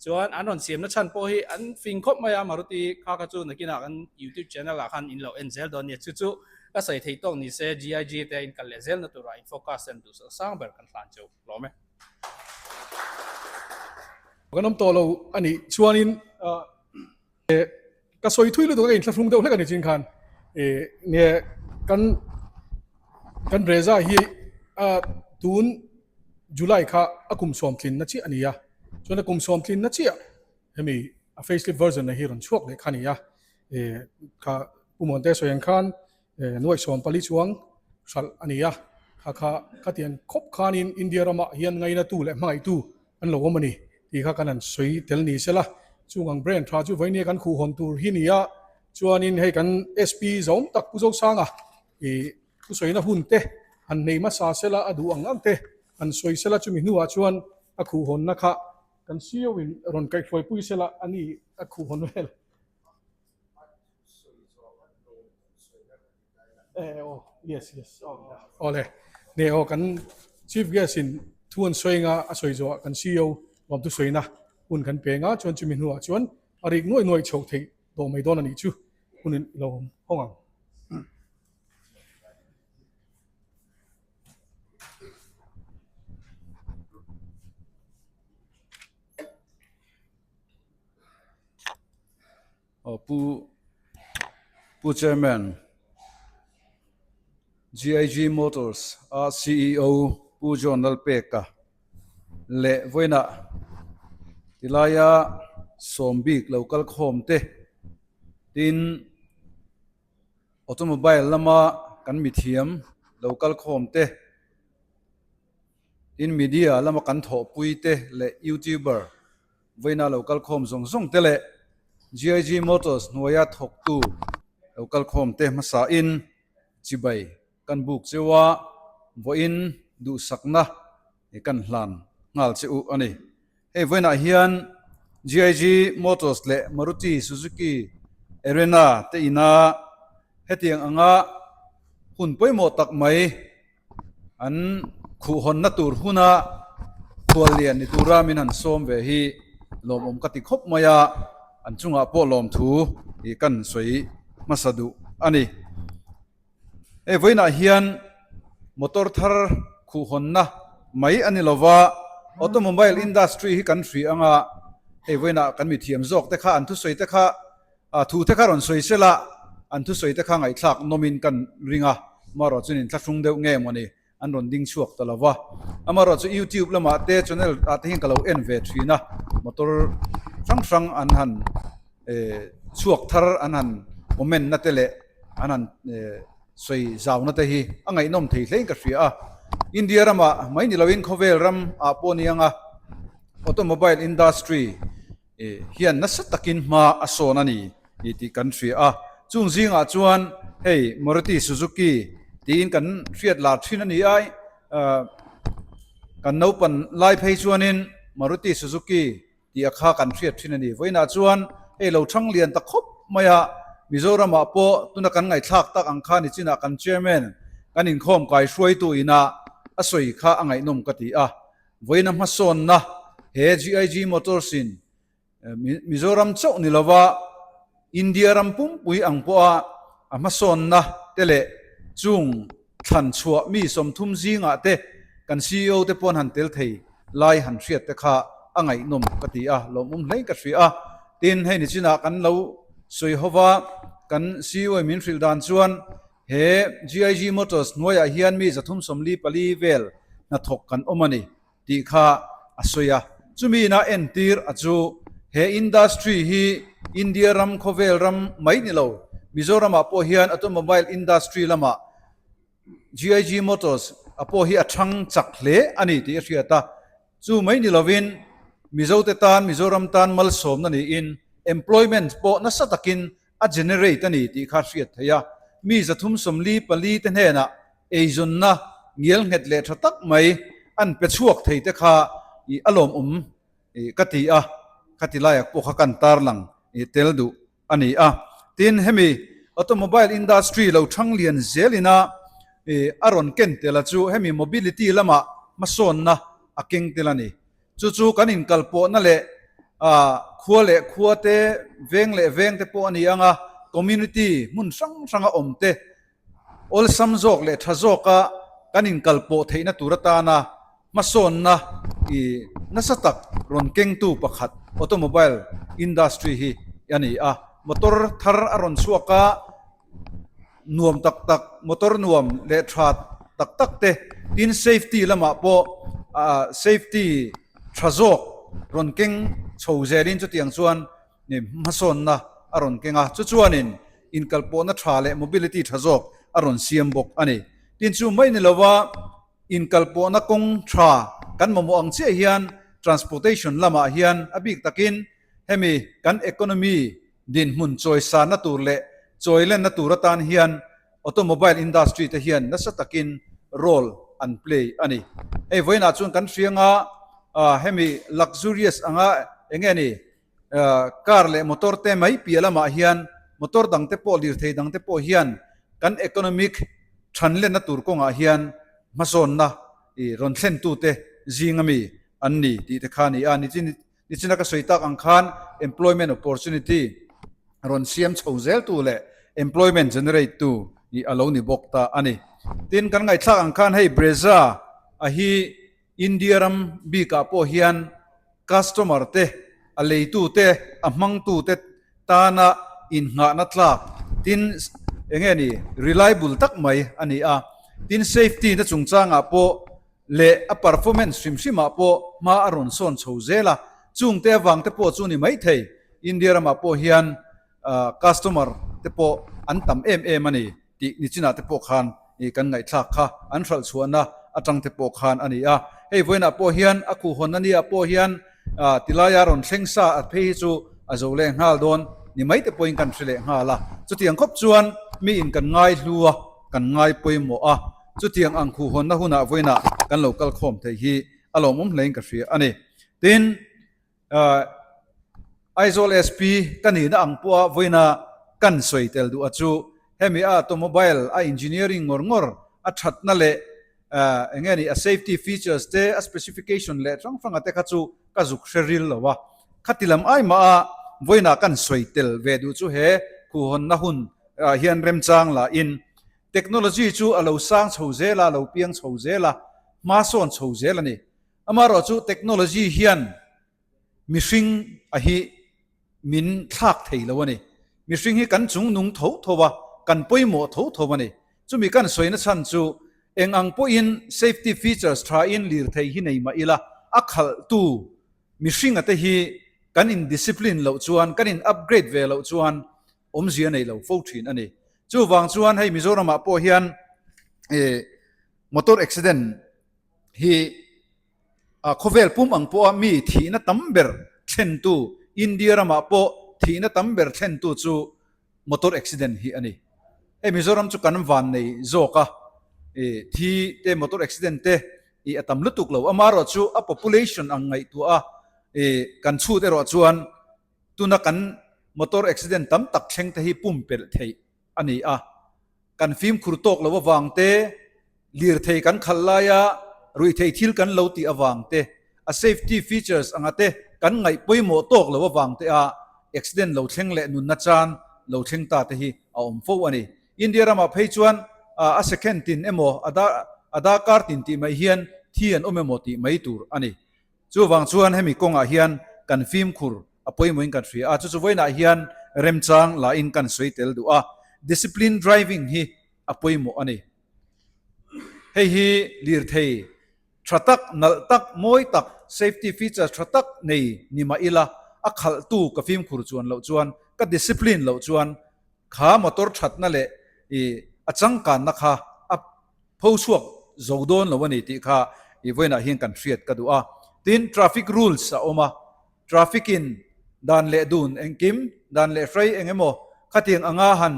chuan an rawn siamna chhan pawh hi an fing khawp mai a, Maruti kha kha chu nakinah kan YouTube channel ah khan in lo en zel dawn nia, chu chu ka sawi theih tawk ni se GIG te in kal leh zelna turah in focus em duhsawh sang ber kan hlan chu lawm e. Kan awm tawh lo a nih chuanin ka sawi thui lutuk a ka inthlahrung deuh hlek a ni chin khan nge kan kan Brezza hi a tun July kha a kum sawm tlinna chiah a ni a, chuan a kum sawm tlinna chiah hemi a facelift version a hi rawn chhuak leh kha a ni a, kha Pu Muante sawi ang khan Nuaih 14 chuang hralh a ni a, kha kha khatiang khawp khanin India ramah hian ngainatu leh hmangaihtu an lo awm a ni tih kha kan han sawi tel ni sela. Chung ang brand tha chu vawinia kan khuhhawn tur hi ni a, chuanin hei kan SP zawm tak Pu Zosanga ih thusawina hun te han nei hmasa sela a duh ang ang te han sawi sela chumi hnuah chuan a khuhhawnna kha kan CEO in rawn kaihhruaipui sela a ni a khuhhawn vel. Awle ne aw kan chief guest in thu an sawi anga a sawi zawhah kan CEO lawm thu sawina hun kan pe anga chuan chumi hnuah chuan a rik nuai nuai chhoh theih tawh mai dawn a nih chu hun in lo awm hawng ang. Aw Pu Pu Chairman, GIG Motors a CEO Pu John Lalpeka leh vawiinah tilaia sawm bik lo kal khawm te tin automobile lama kan mithiam lo kal khawm te tin media lama kan thawhpui te leh youtuber Vawiina lo kal khawm zawng zawng te leh GIG Motors hnuaia thawktu lo kal khawm te hmasain chibai kan buk cheu a, vawiin duhsakna kan hlan nghal che u a ni. Hei vawiinah hian GIG Motors leh Maruti Suzuki Arena te ina hetiang anga hun pawimawh tak mai An khuhhawnna tur huna khuallian ni tura min han sawm ve hi lawmawm ka ti khawp mai a, an chungah pawh lawmthu hi kan sawi hmasa duh a ni. Hei vawiinah hian motor thar khuhhawnna mai a ni lova, automobile industry hi kan hria anga hei vawiinah kan mithiam zawk te kha an thusawi te kha A thu te kha rawn sawi sela, an thusawi te kha ngaihthlak nawmin kan ring a, amaherawh chuan inthlahrung deuh nge maw ni, an rawn ding chhuak ta lo va. Amaherawh chu YouTube lamah te channel ah te hian ka lo en ve thin a, motor hrang hrang an han chhuak thar an han comment na te leh an han sawi zau na te hi a ngaihnawm thei hlein ka hria a. India ramah mai ni loin khawvel ram ah pawh ni anga automobile industry hian nasa takin hma a sawn a ni tih kan hria a. Chung zingah chuan hei Maruti Suzuki tiin kan hriat lar thin a ni a, kan naupan lai phei chuanin Maruti Suzuki tih a kha kan hriat thin a ni. Vawiinah chuan hei lo thang lian ta khawp mai a, Mizoramah pawh tuna kan ngaihthlak tak ang kha nichinah kan Chairman kan inkhawm kai hruaitu ina a sawi kha a ngaihnawm ka ti a. Vawiina hmasawnna he GIG Motors in Mizoram chauh ni lova India ram pumpui ang pawha a hmasawnna te leh chung thlan chhuah mi 30 zingah te kan ceo te pawn han tel thei lai han hriat te kha a ngaihnawm ka ti a, lawmawm hle ka hria a. Tin, hei nichinah kan lo sawi ho va, kan ceo in min hrilh dan chuan he GIG Motors hnuaiah hian mi 344 vel hnathawk kan awm a ni. tih kha a sawi a. Chumi ina entir a chu he industry hi India ram khawvel ram mai ni lo, Mizoramah pawh hian automobile industry lamah GIG Motors a pawh hi a thang chak hle a ni tih a hriat a. Chu mai ni lovin Mizote tan Mizoram tan malsawmna niin employment pawh nasa takin a generate a ni tih kha hriat theih a. Mi 344 te hnenah eizawnna ngial nghet leh tha tak mai an pe chhuak thei te kha i a lawmawm ka ti a, khati laiah pawh kha kan tarlang tel duh a ni a. Tin, hemi automobile industry lo thang lian zel ina a rawn ken tel a chu hemi mobility lamah hmasawnna a keng tel a ni. Chu chu kan inkalpawhna leh khua leh khua te, veng leh veng te pawh a ni ang a, community hmun hrang hranga awm te Awlsam zawk leh tha zawka kan inkalpawh theihna tur atana hmasawnna i nasa tak rawn kengtu pakhat automobile industry hi a ni a. Motor thar a rawn chhuak a, nuam tak tak motor nuam leh tha tak tak te tin safety lamah pawh safety tha zawk rawn keng chho zelin chutiang chuan hmasawnna a rawn keng a, chu chuanin inkalpawhna tha leh mobility tha zawk a rawn siam bawk a ni. Tin chu mai ni lova inkalpawhna kawng tha kan mamawh ang chiah hian transportation lamah hian a bik takin hemi kan economy dinhmun chawisanna tur leh chawilenna tur atan hian automobile industry te hian nasa takin role an play a ni. Hei vawiinah chuan kan hrianga hemi luxurious anga enge ni Car leh motor te mai piah lamah hian motor dang te pawh lirthei dang te pawh hian kan economic thanlenna tur kawngah hian hmasawnna i rawn thlentute zing ami an ni tih te kha a ni a. Nichina ka sawi tak ang khan employment opportunity rawn siam chho zeltu leh employment generate tu i a lo ni bawk ta a ni. Tin, kan ngaihthlak ang khan hei Brezza a hi India ram bikah pawh hian customer te, a leitu te, a hmangtu te tana innghahna tlak tin eng nge ni reliable tak mai a ni a. Tin safety na chungchangah pawh leh a performance hrim hrimah pawh hma a rawn sawn chho zel a, chungte avangte pawh chu ni maithei India ramah pawh hian customer te pawh an tam em em a ni tih nichinah te pawh khan kan ngaihthlak kha an hralh chhuahna atang te pawh khan a ni a. Hei vawiinah pawh hian a khuhhawnna ni ah pawh hian tilaia rawn thleng sa a phei hi chu a zo leh nghal dawn ni mai te pawhin kan hre leh nghal a. Chutiang khawp chuan miin kan ngai hlu a, kan ngai pawimawh a, chutiang ang khuhhawnna hunah vawiinah kan lo kal khawm theih hi a lawmawm hlein ka hria a ni. Tin. Aizawl SP ka nihna ang pawha vawiina kan sawi tel duh a chu hemi a automobile a engineering ngawr ngawr a thatna leh eng nge ni a safety features te a specification leh hrang hranga te kha chu ka zuk hre ril lo a, khati lam ai mah a vawiina kan sawi tel ve duh chu he khuhawnna hun ah hian remchang lah in technology chu a lo sang chho zel a, a lo piang chho zel a, hma sawn chho zel a ni. Amaherawhchu technology hian mihring a hi min thlak thei lo a ni. Mihring hi kan chung nung tho tho a, kan pawimawh tho tho a ni. Chumi kan sawina chhan chu eng ang pawhin safety features tha in lirthei hi nei mah ila, a khalhtu mihringa te hi kan in discipline loh chuan, kan in upgrade ve loh chuan awmzia nei lo fo thin a ni. Chuvang chuan hei Mizoramah pawh hian. Motor accident hi a khawvel pum ang pawha mi thihna tam ber thlentu, India ramah pawh thihna tam ber thlentu chu motor accident hi a ni. Hei Mizoram chu kan van nei zawk a, i thi te motor accident te i a tam lutuk lo. Amaherawh chu a population ang ngaihtuah a, i kan chhut erawh chuan tuna kan motor accident tam tak thleng te hi pumpelh theih a ni a. Kan fimkhur tawk lo avang te, lirthei kan khalh laia ruihthei thil kan lo tih avang te, a safety features anga te kan ngaih pawimawh tawk lo avang te a accident lo thleng leh nunna chan lo thleng ta te hi a awm fo a ni. India ramah phei chuan a second tin emaw a darkar tin tih mai hian thi an awm emaw tih mai tur a ni. Chuvang chuan hemi kawngah hian kan fimkhur a pawimawhin kan hria a, chu chu vawiinah hian remchang lahin kan sawi tel duh a, discipline driving hi a pawimawh a ni. Hei hi lirthei tha tak, nalh tak, mawi tak, safety features tha tak nei ni mah ila, a khalhtu ka fimkhur chuan loh chuan, ka discipline loh chuan kha motor thatna leh a changkanna kha a pho chhuak zo dawn lo a ni tih kha i vawiinah hian kan hriat ka duh a. Tin, traffic rules a awm a, traffic in dan leh dun engkim, dan leh hrei eng emaw khatiang anga han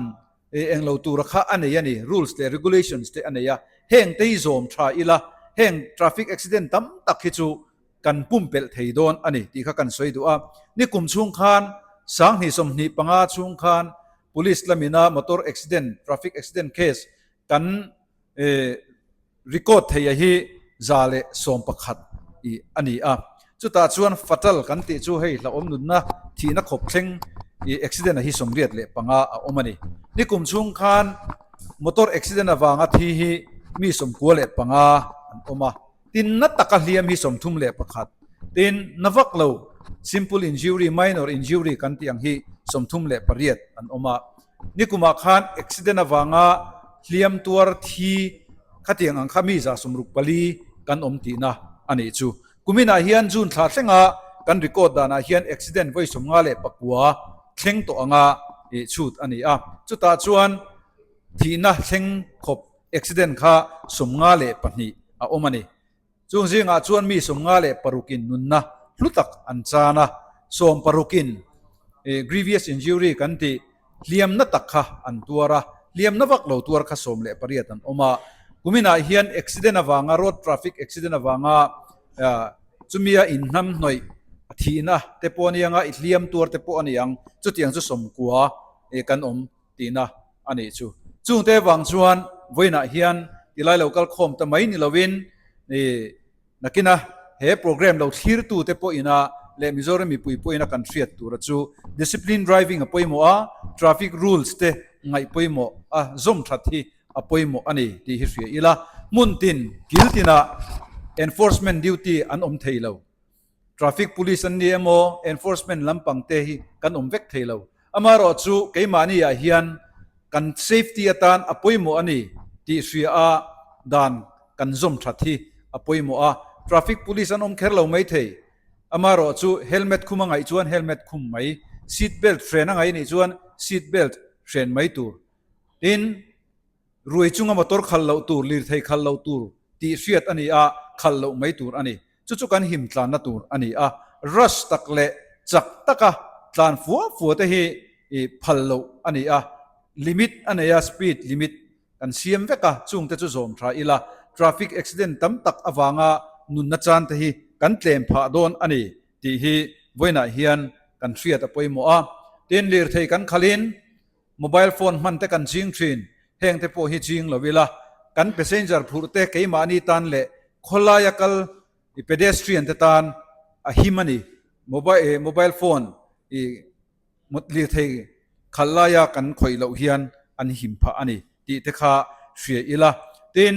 eng lo tura kha a nei a ni, rules leh regulations te a nei a, heng te hi zawm tha ila heng traffic accident tam tak hi chu kan pumpelh thei dawn a ni tih kha kan sawi duh a. Nikum chhung khan 2025 chhung khan police lamina motor accident, traffic accident case kan record theia hi 111 i a ni a. Chutah chuan fatal kan tih chu hei hlauhawm nunna thihna khawp thleng i accident a hi 85 a awm a ni. Nikum chhung khan motor accident avanga thi hi mi 95 an awm a. Tin na taka hliam hi 31, tin na vak lo simple injury, minor injury kan tih ang hi 38 an awm a. Nikumah khan accident avanga hliam tuar thi khatiang ang kha mi 64 kan awm tihna a nih chu. Kuminah hian June thla thlenga kan record danah hian accident vawi 59 thleng tawh anga chhut a ni a. Chutah chuan thihna thleng khawp accident kha 52 a awm a ni. Chung zingah chuan mi 56 in nunna hlu tak an chan a, 60 in grievous injury kan tih hliamna tak kha an tuar a, hliamna vak lo tuar kha 18 an awm a. Kuminah hian accident avanga, road traffic accident avanga chumia inhnamhnawih a thihna te pawh a ni ang a, i hliam tuar te pawh a ni ang, chutiang chu 90 kan awm tihna a nih chu. Chungte vang chuan vawiinah hian tilai lo kal khawm ta mai ni lovin i nakina he program lo thlirtute pawhina leh Mizoram mipui pawhina kan hriat tura chu discipline driving a pawimawh a, traffic rules te ngaih pawimawh a zawm that hi a pawimawh a ni tih hi hria ila. Hmun tin, kil tinah enforcement duty an awm thei lo. Traffic police an ni emaw enforcement lampang te hi kan awm vek thei lo. Amaherawhchu keimahni ah hian kan safety atan a pawimawh a ni tih hria a dan kan zawm that hi a pawimawh a. Traffic police an awm kher lo mai thei. Amaherawhchu helmet khum a ngaih chuan helmet khum mai, seat belt hren a ngaih nih chuan seat belt hren mai tur. Tin, Ruai chunga motor khalh loh tur, lirthei khalh loh tur tih hriat a ni a, khalh loh mai tur a ni. Chu chu kan him tlanna tur a ni a. Rush tak leh chak taka tlan fua fua te hi phal loh a ni a. Limit a nei a, speed limit kan siam vek a, chungte chu zawm tha ila traffic accident tam tak avanga nunna chan te hi kan tlem phah dawn a ni tih hi vawiinah hian kan hriat a pawimawh a. Tin, lirthei kan khalhin Mobile phone hman te kan ching thin, heng te pawh hi ching lo ila, kan passenger phurh te keimahni tan leh khawlaia kal i pedestrian te tan a him a ni. Mobile mobile phone i lirthei khalh laia kan khawih loh hian an him phah a ni tih te kha hria ila. Tin,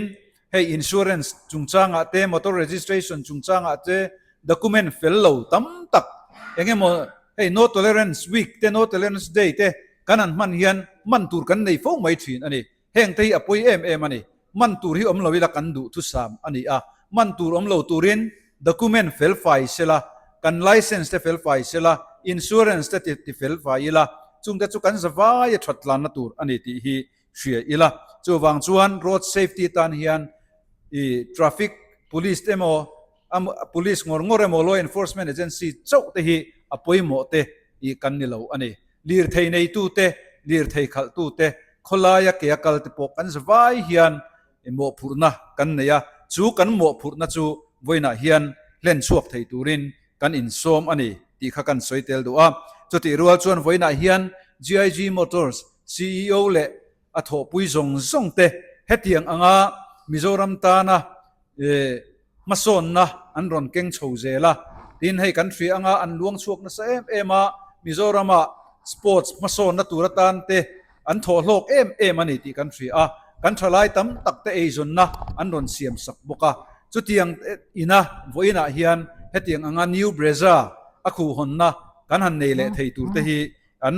hei insurance chungchangah te, motor registration chungchangah te document fel lo tam tak eng emaw hei no tolerance week te, no tolerance day te kan han hman hian man tur kan nei fo mai thin a ni. Heng te hi a pawi em em a ni. Man tur hi awm lo ila kan duh thusam a ni a, man tur awm lo turin document fel fai sela, kan license te fel fai sela, insurance te ti fel fai ila, chungte chu kan zavai a that tlanna tur a ni tih hi hria ila. Chuvang chuan road safety tan hian I traffic police te emaw police ngawr ngawr emaw law enforcement agency chauh te hi a pawimawh te i kan ni lo a ni. Lirthei neitu te, lirthei khalhtu te, khawlaia ke a kal te pawh kan zavai hian mawhphurhna kan nei a, chu kan mawhphurhna chu vawiinah hian hlen chhuak thei turin kan insawm a ni tih kha kan sawi tel duh a. Chutih rual chuan vawiinah hian GIG Motors ceo leh a thawhpui zawng zawng te hetiang anga Mizoram tana hmasawnna an rawn keng chho zel a, tin hei kan hria anga an luang chhuak nasa em em a, Mizorama sports hmasawnna tur atan te an thawh hlawk em em a ni tih kan hria a, kan thalai tam tak te eizawnna an rawn siam sak bawk a, chutiang ina vawiinah hian hetiang anga New Brezza a khuhhawnna kan han nei leh thei tur te hi An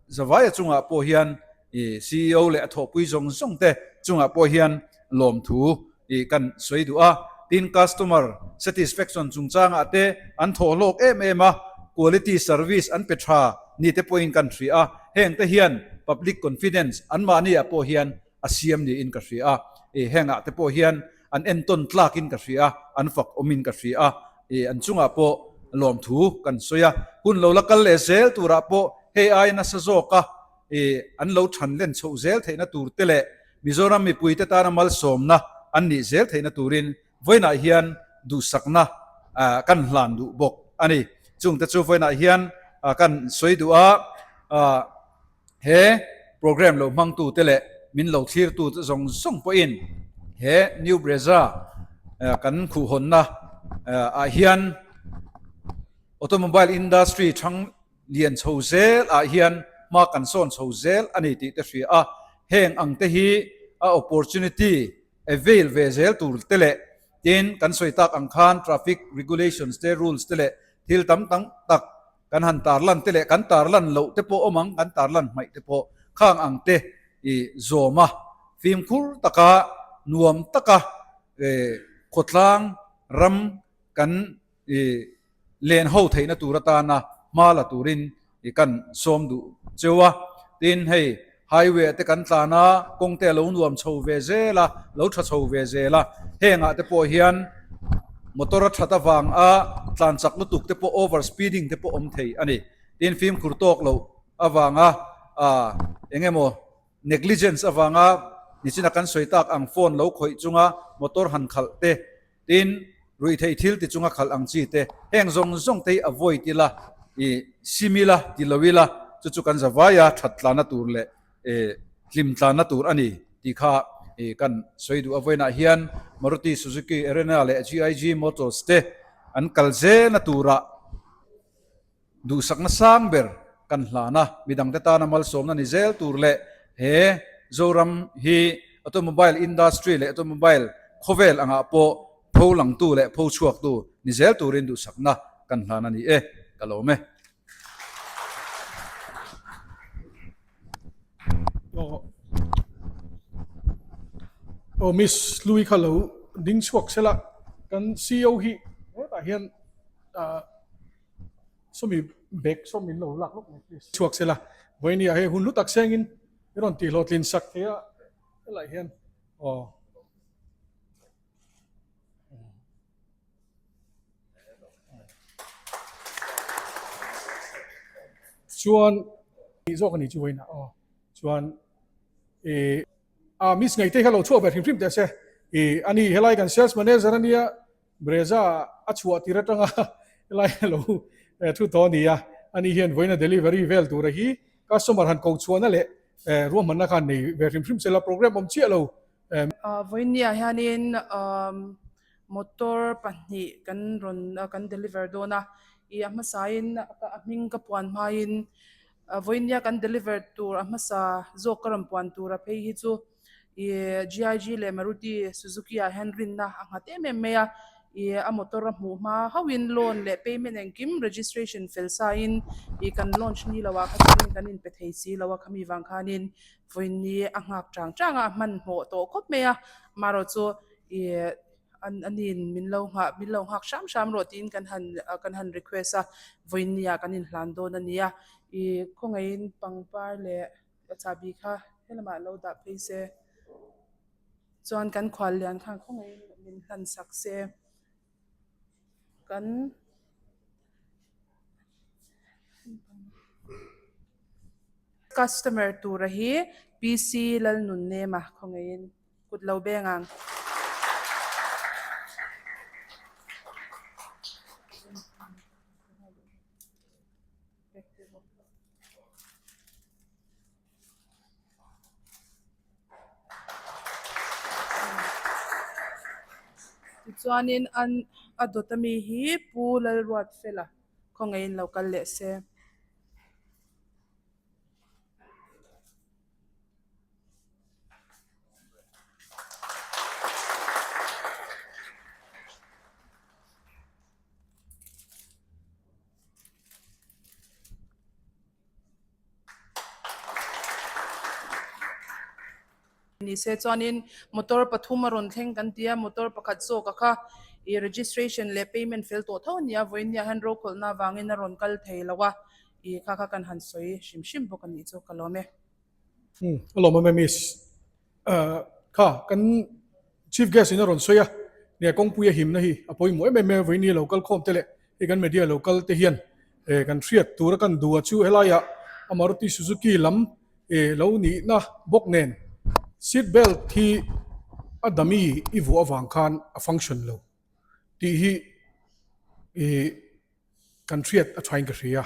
Zavaia chungah pawh hian i ceo leh a thawhpui zawng zawng te chungah pawh hian lawmthu i kan sawi duh a. Tin, customer satisfaction chungchangah te an thawh hlawk em em a, quality service an pe tha ni te pawhin kan hria a. Heng te hian public confidence anmahni ah pawh hian a siam niin ka hria a. I hengah te pawh hian an entawn tlakin ka hria a, an fak awmin ka hria a. I an chungah pawh lawmthu kan sawi a, hun lo la kal leh zel turah pawh hei ai nasa zawka i an lo than len chhoh zel theihna tur te leh Mizoram mipuite tana malsawmna an nih zel theihna turin vawiinah hian duhsakna kan hlan duh bawk a ni. Chungte chu vawiinah hian kan sawi duh a. He programme lo hmangtute leh min lo thlirtute zawng zawng pawhin he New Brezza kan khuhhawnna ah hian automobile industry thang lian chho zel ah hian hma kan sawn chho zel a ni tih te hria a, heng ang te hi a opportunity avail ve zel tur te leh tin kan sawi tak ang khan traffic regulations te rules te leh thil tam tam tak Kan han tarlan te leh kan tarlan loh te pawh awm ang, kan tarlan hmaih te pawh khang ang te i zawm a, fimkhur taka nuam taka khawtlang ram kan i len ho theihna tur atana hma la turin i kan sawm duh cheu a. Tin, hei Highway ah te kan tlan a, kawng te a lo nuam chho ve zel a, lo tha chho ve zel a. Hengah te pawh hian motor a that avang a tlan chak lutuk te pawh over speeding te pawh awm thei a ni. Tin, fimkhur tawk loh avanga ah eng emaw negligence avanga nichina kan sawi tak ang phone lo khawih chunga motor han khalh te Tin, ruihtheih thil ti chunga khalh ang chi te, heng zawng zawng te hi avoid ila, i sim ila, ti lo ila, chu chu kan zavaia that tlanna tur leh hlim tlanna tur a ni tih kha kan sawi duh a. Vawiinah hian Maruti Suzuki Arena leh GIG Motors te an kal zelna turah, Duhsakna sang ber kan hlan a, midangte tana malsawmna ni zel tur leh he Zoram hi automobile industry leh automobile khawvel angah pawh pho langtu leh pho chhuaktu ni zel turin duhsakna kan hlan a ni e, ka lawm e. Aw Miss Hlui kha lo ding chhuak sela kan CEO hi hetah hian ah Sawmi bag saw min lo lak lawk mai please. Chhuak sela vawinia hei hun hlu tak sengin i rawn tih hlawhtlin sak thei a helai hian aw. Chuan zawk a ni chu vawiinah aw chuan ih a miss ngaihte kha lo chhuak ve hrim hrim teh se ih ani helai kan sales manager ania Brezza a chhuah tir atanga helai a lo thu tawh a ni a, ani hian vawiina delivery vel tura hi customer han ko chhuahna leh ruahmanna khan nei ve hrim hrim sela program awm chiah lo. Vawiinniah hianin motor pahnih kan rawn kan deliver dawn a, ih a hmasain a hming ka puan hmain vawiinnia kan deliver tur a hmasa zawk ka rawn puan tura phei hi chu Ih GIG leh Maruti Suzuki ah hian rinna a nghat em em mai a, ih a motor a hmuh hma hauhin loan leh payment engkim registration fel sain ih kan launch ni lo ah kha chuanin kan inpe thei si lo a khami vang khanin vawiin a nghak chang chang a, a hmanhmawh tawh khawp mai a, amaherawh chu ih an aniin min lo nghah min lo nghak hram hram rawh tiin kan han kan han request a, vawiin ni ah kan inhlan dawn a ni a, ih khawngaihin pangpar leh. A chahbi kha helamah lo dah phei se. Chuan kan khual lian khan khawngaihin min hlan sak se. Kan customer tura hi PC Lalnunnema khawngaihin kut lo beng ang. Tichuanin an a dawt ami hi Pu Lalruatfela khawngaihin lo kal leh se. Ni se chuanin motor pathum a rawn thleng kan ti a, motor pakhat zawk a kha ih registration leh payment fel tawh tho a ni a, vawiin hian rokhawlhna avangin a rawn kal thei lo a, ih kha kha kan han sawi hrim hrim bawk a nih chu ka lawm e. Umm a lawm awm e miss. Kha kan chief guest in a rawn sawi a, nia kawngpui a himna hi a pawimawh em em e, vawiin lo kal khawm te leh hei kan media lo kal te hian kan hriat tura kan duh a chu helaiah a Maruti Suzuki lam lo nihna bawk nen seat belt hi a dummy i vuah avang khan a function lo tih hi ih Kan hriat a thain ka hria.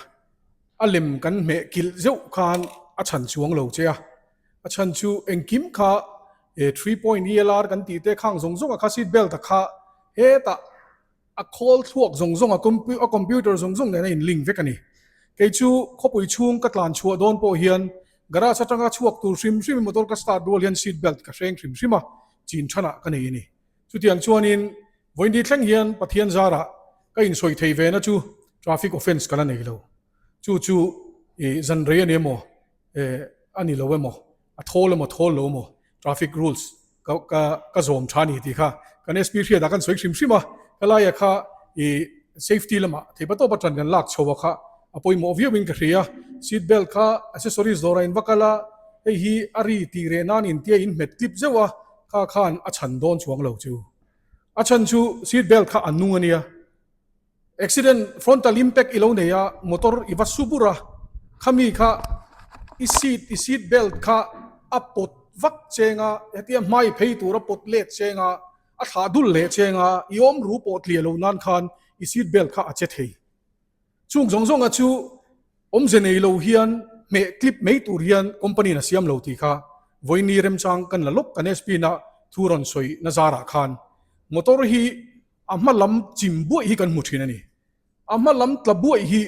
A lem kan hmeh kilh zeuh khan a chhan chuang lo che a. A chhan chu engkim kha e 3 point ELR kan tih te khang zawng zawng a kha seat belt a kha hetah a khawl thluak zawng zawng a a computer zawng zawng nen a in link vek a ni. Kei chu khawpui chhung ka tlan chhuah dawn pawh hian garage atanga chhuak tur hrim hrim in motor ka start rual hian seat belt ka hreng hrim hrim a, chin thanah ka nei a ni. Chutiang chuanin vawiin thleng hian Pathian zarah ka insawi thei ve na chu traffic offence ka la nei lo. Chu chu ih zan rei a ni emaw eh a ni lo emaw a thawl emaw thawl lo emaw traffic rules ka ka ka zawm tha a ni tih kha kan SP hriatah kan sawi hrim hrim a. Ka laia kha ih safety lamah theipa tawp atang kan lak chho a kha a pawimawh viauin ka hria. Seat belt kha accessories dawrah in va kal a, hei hi a ri tih reh nan intia in hmet tlip zeuh a, Kha khan a chhan dawn chuang lo chu. A chhan chu seat belt kha a nung a nia. Accident frontal impact i lo nei a, motor i va su bur a, khami kha i seat i seat belt kha a pawt vak cheng a, hetia hmai phei tur a pawt let cheng a, a thlah dul leh cheng a, i awm ru pawh tliah lo nan khan i seat belt kha a che thei. Chung zawng zawnga chu awmze nei lo hian hmeh clip mai tur hian company in a siam lo tih kha vawiini remchang kan la lawk kan SP na thu rawn sawi na zarah khan motor hi a hma lam chim buaih hi kan hmu thin a ni. A hma lam tla buaih hi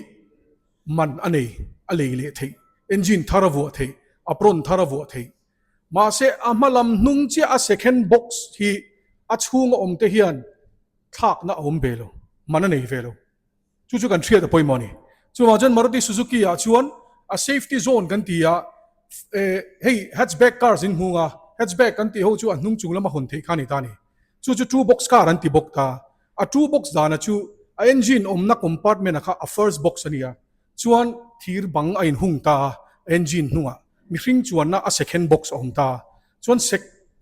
man a nei, a lei leh theih, engine thar a vuah theih, apron thar a vuah theih. Mahse a hma lam hnung chiah a second box hi a chhunga awm te hian thlakna a awm ve lo, man a nei ve lo. Chu chu kan hriat a pawimawh a ni. Chuvang chuan Maruti Suzuki ah chuan a safety zone kan ti a, hei hatchback cars in hmung a, hatchback kan tih ho chu a hnung chung lama hawn theih kha a ni ta a ni. Chu chu two box car an ti bawk ta. A two box dana chu a engine awmna compartment a kha a first box a ni a, chuan thir bang a inhung ta a, engine hnungah mihring chuanna a second box a awm ta. Chuan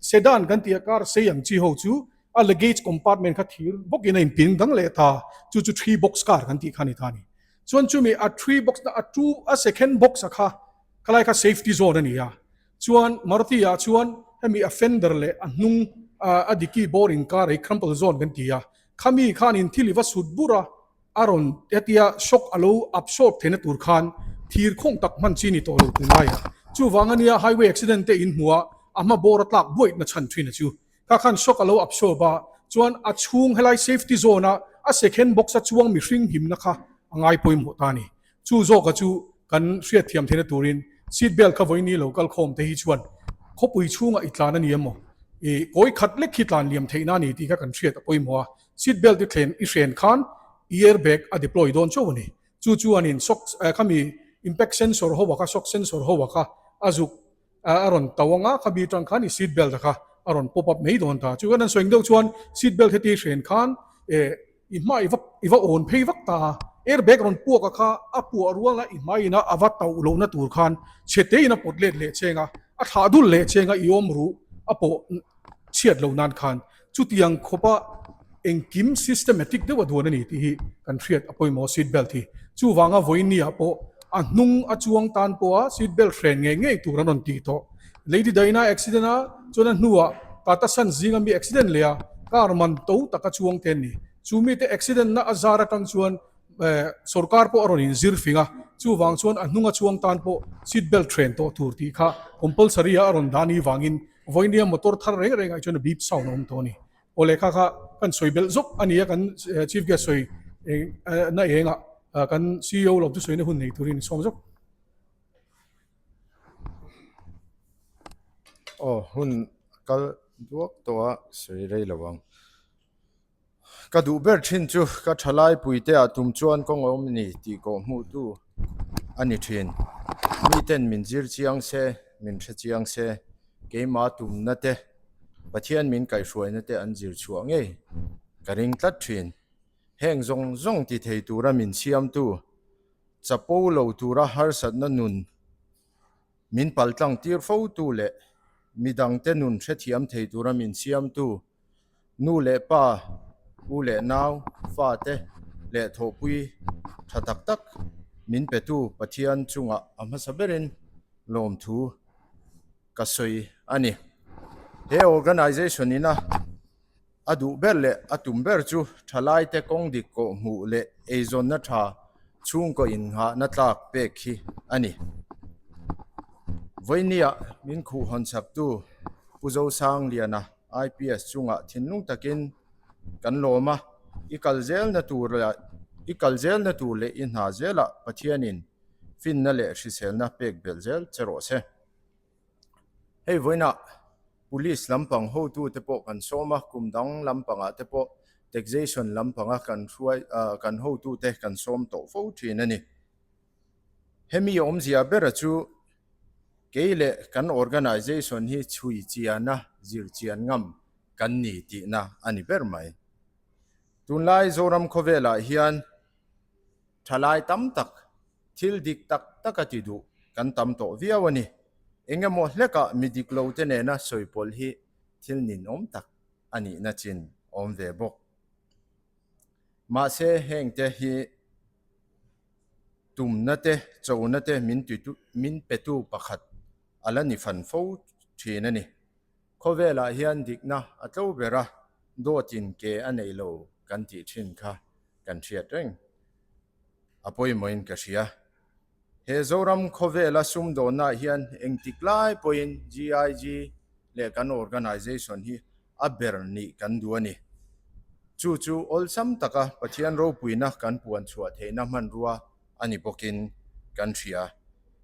sedan kan tih a car sei ang chi ho chu a luggage compartment kha thir bawkin a inpin dang leh ta, chu chu three box car kan tih kha a ni ta a ni. Chuan chumi a three box na a two a second box a kha khalai kha safety zone a ni a. Chuan Maruti ah chuan hemi a fender leh a hnung a dicky bawr inkar hi crumple zone kan ti a, khami khanin thil i va sut bur a, A rawn hetia shock a lo absorb theihna tur khan thir khawng tak hman chi ni tawh lo tunlaiah. Chuvang ania highway accident te in hmuh a, a hma bawr a tlak buaih na chhan thin a chu. Kha khan shock a lo absorb a, chuan a chhung helai safety zone a a second box a chuang mihring himna kha a ngai pawimawh ta a ni. Chu zawka chu kan hriatthiam theihna turin seat belt kha vawiin ni lo kal khawm te hi chuan khawpui chhungah i tlan a ni emaw i kawi khat lek hi tlan liam theihna a ni tih kha kan hriat a pawimawh a. Seat belt i thlen i hren khan i air bag a deploy dawn chauh a ni. Chu chuanin shock khami impact sensor ho a kha shock sensor ho a kha a zuk a rawn to anga khami atang khan i seat belt a kha a rawn pop up mai dawn ta. Chu kan an sawi ang deuh chuan seat belt heti i hren khan eh i hma i va i va awn phei vak ta a, air bag rawn puak a kha a puah rual a i hmai ina a va tauh lohna tur khan chhe te in a pawt let leh cheng a, a thlah dul leh cheng a i awm ruh a pawh. chhiat loh nan khan chutiang khawpa engkim systematic deuh a duan a ni tih hi kan hriat a pawimawh seat belt hi. Chuvanga vawiin ah pawh a hnung a chuang tan pawha seat belt hren ngei ngei tur an rawn tih tawh. Lady Diana accident a chuan a hnuah Tata Sons zinga mi accident leh a car man to taka chuang te an ni. Chu mite accident na a zar atang chuan Sorkar pawh a rawn inzir fing a, chuvang chuan a hnunga chuang tan pawh seat belt hren tawh tur tih kha compulsory a a rawn dah ni vangin vawinia motor thar reng rengah chuan a beep sound a awm tawh a ni. Aw lehkha kha kan sawi belh zawk a ni a, kan Chief Guest sawi na engah kan ceo lo chu sawina hun nei turin i sawm zawk. Aw hun kal duak tawh a sawi rei lo ang. Ka duh ber thin chu ka thalai puite ah tum chuan kawng a awm ni tih kawh hmuh tu a ni thin. Miten min zir chiang se, min hre chiang se, keimah tumna te, Pathian min kaihhruaina te an zir chhuah ngei ka ring tlat thin. Heng zawng zawng ti thei tura min siamtu, chapo lo tura harsatna nun min paltlang tir fo tu leh midangte nun hrethiam thei tura min siamtu, Nu leh pa, u leh nau, fate leh thawhpui tha tak tak min petu Pathian chungah a hmasa berin lawmthu ka sawi a ni. He organisation ina a duh ber leh a tum ber chu thalaite kawng dik kawh hmuh leh eizawnna tha chhungkaw innghahna tlak pek hi a ni. Vawinia min khuh hawn chaktu Pu Zosangliana IPS chungah thinlung takin kan lawm a, i kal zelna tur leh i kal zelna tur leh i hna zelah Pathianin finna leh hriselna pek belh zel che rawh se. Hei vawiinah Police lampang hotute pawh kan sawm a, kum dang lampangah te pawh Taxation lampanga kan hruai kan hotute kan sawm tawh fo thin a ni. Hemi awmzia bera chu kei leh kan organisation hi chhui chiana zir chian ngam kan ni tihna a ni ber mai. Tunlai Zoram khawvelah hian thalai tam tak thil dik tak taka ti duh kan tam tawh viau a ni. Eng emaw hlekah mi dik lo te nena sawi pawlh hi thil ninawm tak a nihna chin awm ve bawk. Mahse hengte hi tumna te, chona te min titu min petu pakhat a la ni fan fo thin a ni. Khawvelah hian dikna a tlo ber a, dawtin ke a nei lo kan tih thin kha kan hriat reng a pawimawhin ka hria. He Zoram khawvela sumdawnnaah hian engtik lai pawhin GIG leh kan organisation hi a ber nih kan duh a ni. Chu chu awlsam taka Pathian ropuina kan puan chhuah theihna hmanrua a ni bawkin kan hria.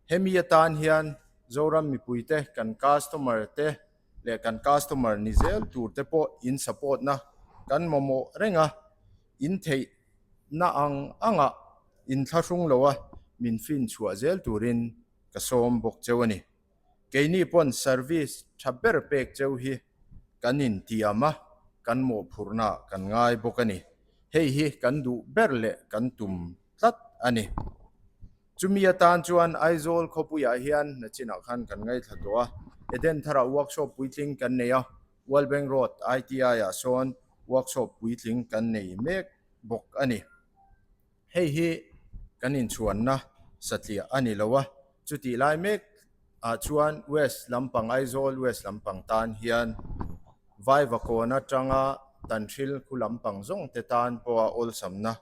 Hemi atan hian Zoram mipuite kan customer te leh kan customer ni zel tur te pawh in support na kan mamawh reng a, in theih na ang angah inthlahrung loa min fin chhuah zel turin ka sawm bawk cheu a ni. Keini pawn service tha ber pek cheu hi kan intiam a, kan mawhphurhna kan ngai bawk a ni. Hei hi kan duh ber leh kan tum tlat a ni. Chumi atan chuan Aizawl khawpuiah hian nachinah khan kan ngaithla tawh a, Eden tharah workshop puitling kan nei a, World Bank Road ITI-ah sawn workshop puitling kan nei mek bawk a ni. Hei hi kan inchhuanna satliah a ni lo a, chutih lai mek ah chuan West lampang Aizawl West lampang tan hian Vaivakawn atanga Tanhril khu lampang zawng te tan pawha awlsamna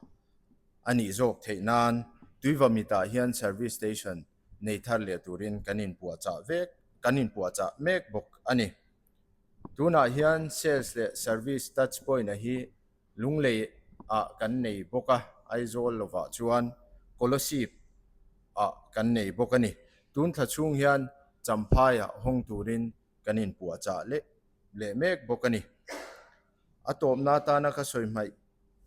a nih zawk theih nan Tuivamitah hian Service Station nei thar leh turin kan inpuahchah vek kan inpuahchah mek bawk a ni. Tunah hian Sales leh Service Touch Point a hi Lunglei ah kan nei bawk a, Aizawl lovah chuan Kolasib ah kan nei bawk a ni. Tun thla chhung hian Champhai ah hawng turin kan inpuahchah leh leh mek bawk a ni. A tawpna atana ka sawi hmaih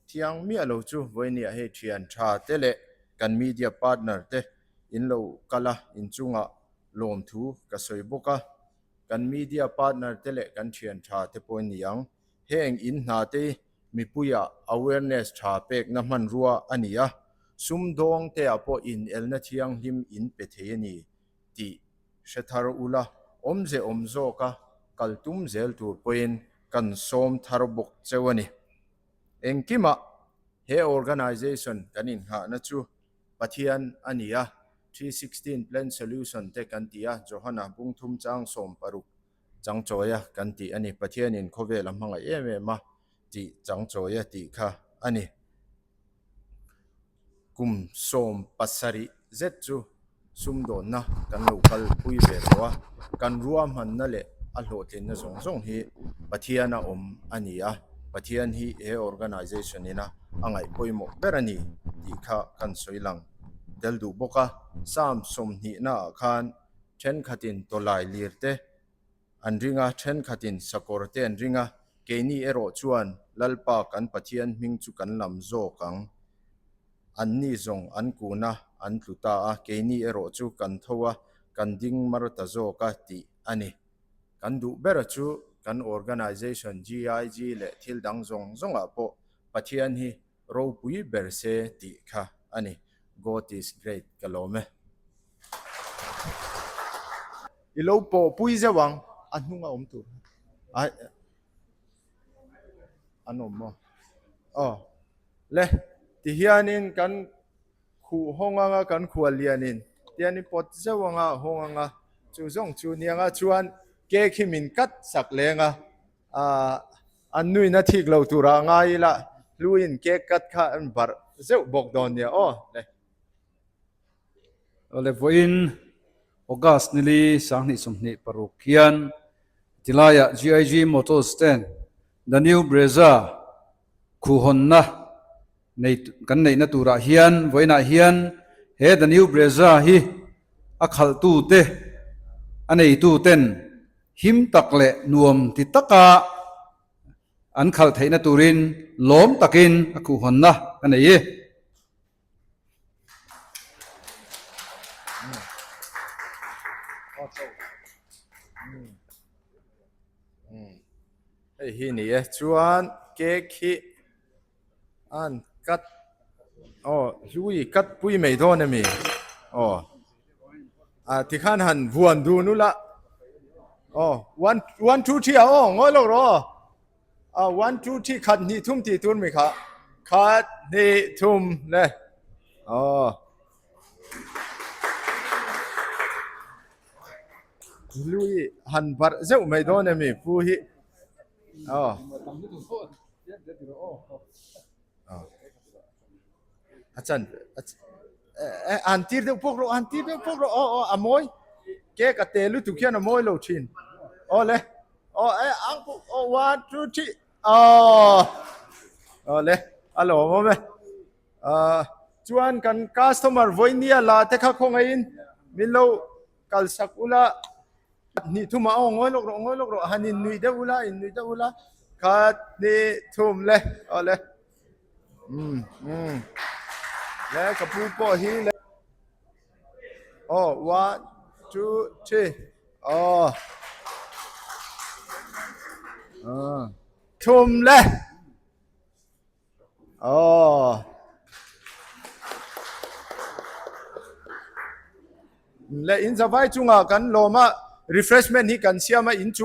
thiang miah lo chu vawinia hei thian tha te leh kan media partner te in lo kal a, inchungah lawmthu ka sawi bawk a. Kan media partner te leh kan thian tha te pawh ni ang. Heng in hna te mipuia awareness tha pekna hmanrua a ni a, sumdawng te ah pawh inelna thianghlim in pe thei a ni tih hre thar ula, awmze awm zawka kal tum zel tur pawhin kan sawm thar bawk cheu a ni. Engkimah he organization kan inghahna chu Pathian a ni a, 316 Plan Solution te kan ti a, Johana bungthum chang 16 changchawia kan tih a ni. Pathianin khawvel a hmangaih em em a tih changchawia tih kha a ni. Kum 17 zet chu sumdawnna kan lo kal pui ve tawh a, kan ruahmanna leh a hlawhtlinna zawng zawng hi Pathian a awm a ni a, Pathian hi he organization ina a ngaih pawimawh ber a ni tih kha kan sawi lang tel duh bawk a. Psalm 20 ah khan thenkhatin tawlai lir te an ring a, thenkhatin sakawr te an ring a, keini erawh chuan Lalpa kan Pathian hming chu kan lam zawk ang. Anni zawng an kun a, an tlu ta a, keini erawh chu kan tho a, kan ding mar ta zawk a tih a ni. Kan duh bera chu kan organization GIG leh thil dang zawng zawngah pawh Pathian hi ropui ber se tih kha a ni. God is great ka lawm e. I lo pawh pui zeuh ang, a hnung a awm tur a an awm maw? Aw le tihianin kan khuh hawng anga kan khual lianin tianin pawt zeuh anga a hawng anga chu zawng chu nianga chuan cake hi min cut sak leng a Ahh an nuina thik lo turah a ngai ila hluin cake cut kha an barh zeuh bawk dawn nia aw le. Awle vawiin August nili 2026 hian tilaiah GIG Motors ten The New Brezza khuhawnna nei kan neihna turah hian vawiinah hian he The New Brezza hi a khalhtute a neituten Him tak leh nuam ti taka an khalh theihna turin lawm takin a khuhhawnna a nei e. Hei hi ni e chuan cake hi An cut aw hlui cut pui mai dawn a mi aw ah tikhan han vuan dun ula aw one one two three ah aw ngawi lawk rawh aw ah one two three khat hnih thum tih tur mi kha khat hnih thum le aw hlui han barh zeuh mai dawn a mi pu hi aw. A chan an tir deuh pawk rawh an tir deuh pawk rawh aw aw a mawi cake a te lutuk hian a mawi lo thin aw le aw e ang pawh aw one two three aw aw le a lawm awm e ah chuan kan customer vawinia la te kha khawngaihin min lo kalsak ula. Hnih thum ah aw ngawi lawk rawh ngawi lawk rawh han in nuih deuh ula in nuih deuh ula khat hnih thum le aw le umm umm le ka pu pawh hi le aw one two three aw thum le. Aw. Le in zavai chungah kan lawm a, refreshment hi kan siam a in chu.